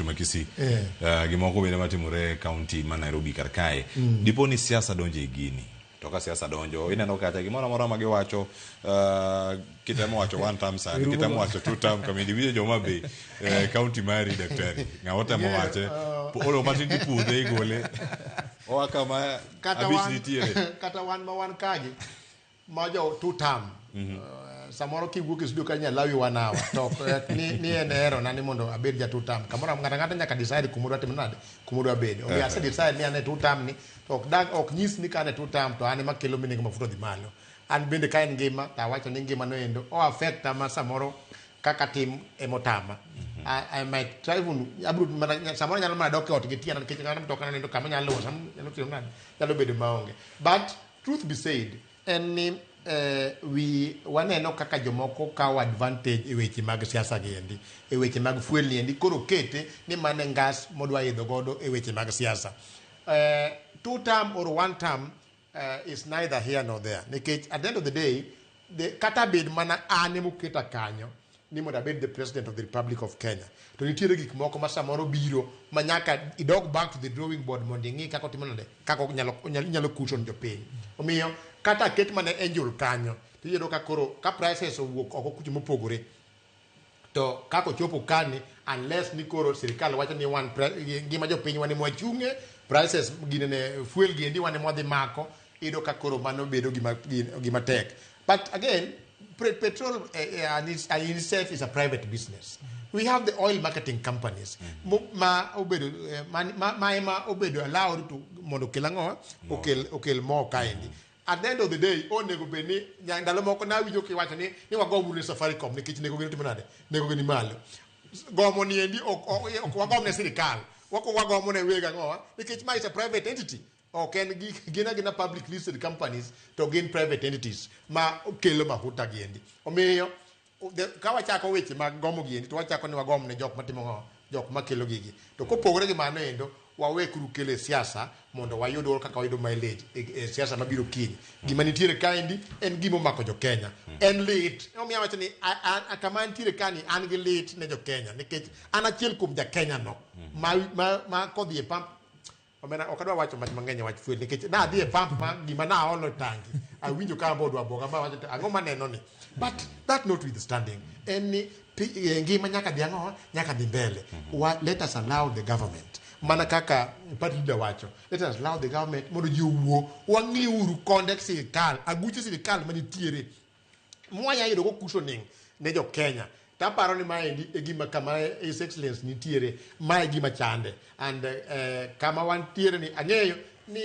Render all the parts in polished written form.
ma Kisii. Gimoko bende matimore e county ma Nairobi kar kae. Dipo ni siasa donjo e gini. To ka siasa donjo, ineno kacha gimoro amora ma giwacho, kitemo wacho one term sani, kitemo wacho two term kamindi winjo joma be county mari daktari. Ng'awa temo wache. Olo matin tipudhe igole. Oa kama kata abich wan nitiere. Kata wan ma wan kagi ma jo two term, samoro kiwuok e studio ka nyalawi 1 hour to ok, ni en hero na ni mondo abed ja two term kamoro. Ng'ato ang'ata nyaka decide kuma odwa timo nade, kuma odwa bedo. Omiyo ase decide ni an e two term ni to ok dag ok nyis ni ka an e two term to an ema kelo nengo mafuta odhi malo. An bende ka en ngima to awacho ni ngima no endo o affecta ma samoro kaka tim emotama. I might travel, abro mana samoro nyalo mana dok e ot gi tienda nikech kata mtoka nendo kama nyalo luwo samoro nyalo timo nade, nyalo bedo maonge. But truth be said en ni wi waneno kaka jomoko kawo advantage e weche mag siasa gi endi, e weche mag fuel ni endi. Koro kete ni mane ngas modwa idho godo e weche mag siasa. Two term or one term is neither here nor there, nikech at the end of the day kata bed mana an emoketa kanyo ni mondo abed the President of the Republic of Kenya, to nitiere gik moko ma samoro biro ma nyaka idog back to the drawing board mondo ing'i kaka otimo nade, kaka inyalo cushion jopiny. Omiyo kata aket mana Angel kanyo to iyudo ka koro ka prices owuok oko kucho mopogore to kaka ochopo kani, unless ni koro sirikal wacho ni wan ngima jopiny wan ema wachung'e prices ginene fuel giendi wan ema wadhi mako, iyudo ka koro mano bedo gima tek. But again, petrol in itself is a private business. We have the oil marketing companies ma obedo ma ema obedo allowed to mondo okel ang'o, okel mo kaendi. At the end of the day onego bed ni ndalo moko nawinjo kiwacho ni wago ne Safaricom nikech nengo gi timo nade, nengo gi ni malo. Gomo ni endi ok wagom ne sirikal, wako wagomo ne weg ang'owa, nikech ma is a private entity, ok en gin agina public listed companies to gin private entities ma kelo mafuta gi endi. Omiyo ka wachako weche mag gomo gi endi to wachako ni wagom ne jok matimo ang'o, jok makelo gigi. To kopogore gi mano endo, wawekuru kelo e siasa mondo wayud kaka wayudo mileage e siasa mabiro kiny. Gima nitiere kaendi en gima omako jo Kenya en lit. Omiyo awacho ni kama antiere kani an gi lit ne jo Kenya nikech an achiel kuom ja Kenya no ma kodhi e pump. Omera, ok adwa wacho mach mang'eny e wach fuel nikech nadhi e pump ma gima naolo e tangi awinjo ka ambo odwa bwoga ma wacho to ang'o maneno ni. But that notwithstanding, en ni ngima nyaka dhi ang'o, nyaka dhi mbele. Let us allow the government, mana kaka party leader wacho, let us allow the government mondo ji owuo. Wang'iuru konde sirikal, aguche sirikal manitiere mwanya yudo go cushioning ne jo Kenya. Taparo ni maendi e gima kama His Excellence nitiere, mae e gima chande. And kama wantiere ni ang'eyo ni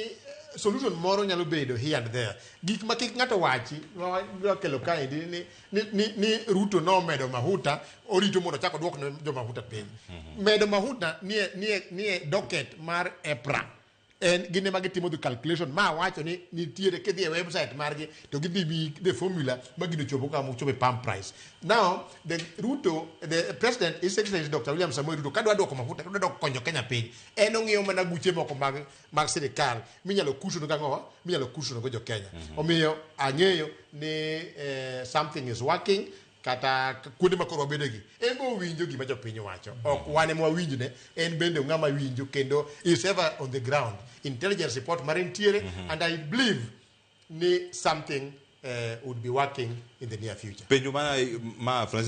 solution moro nyalo bedo here and there. Gik ma kik ng'ato wachi ma kelo kaendi ni Ruto nomedo mahuta, orito mondo ochak oduok ne jo mahuta piny. Medo mahuta nie docket mar EPRA, en gin ema gitimo the calculation ma wacho ni nitiere. Kidhi e website margi to gidhi miyi the formula ma gino chopo kama ochopo e pump price. Now the Ruto, the President, His Excellency Dr. William Samoei Ruto, kadwa duoko mafuta, kadwa dok konyo Kenya piny, en ong'iyo mana buche moko mag sirikal minyalo cushion go ang'owa, minyalo cushion go jo Kenya. Omiyo ang'eyo ni something is working kata kuonde ma koro wabedegi en be owinjo gima jopiny wacho. Ok wan ema wawinjne, en bende ng'ama winjo kendo is ever on the ground. Intelligence report mare nitiere and I believe ni something would be working in the near future. Penjo ma Francis.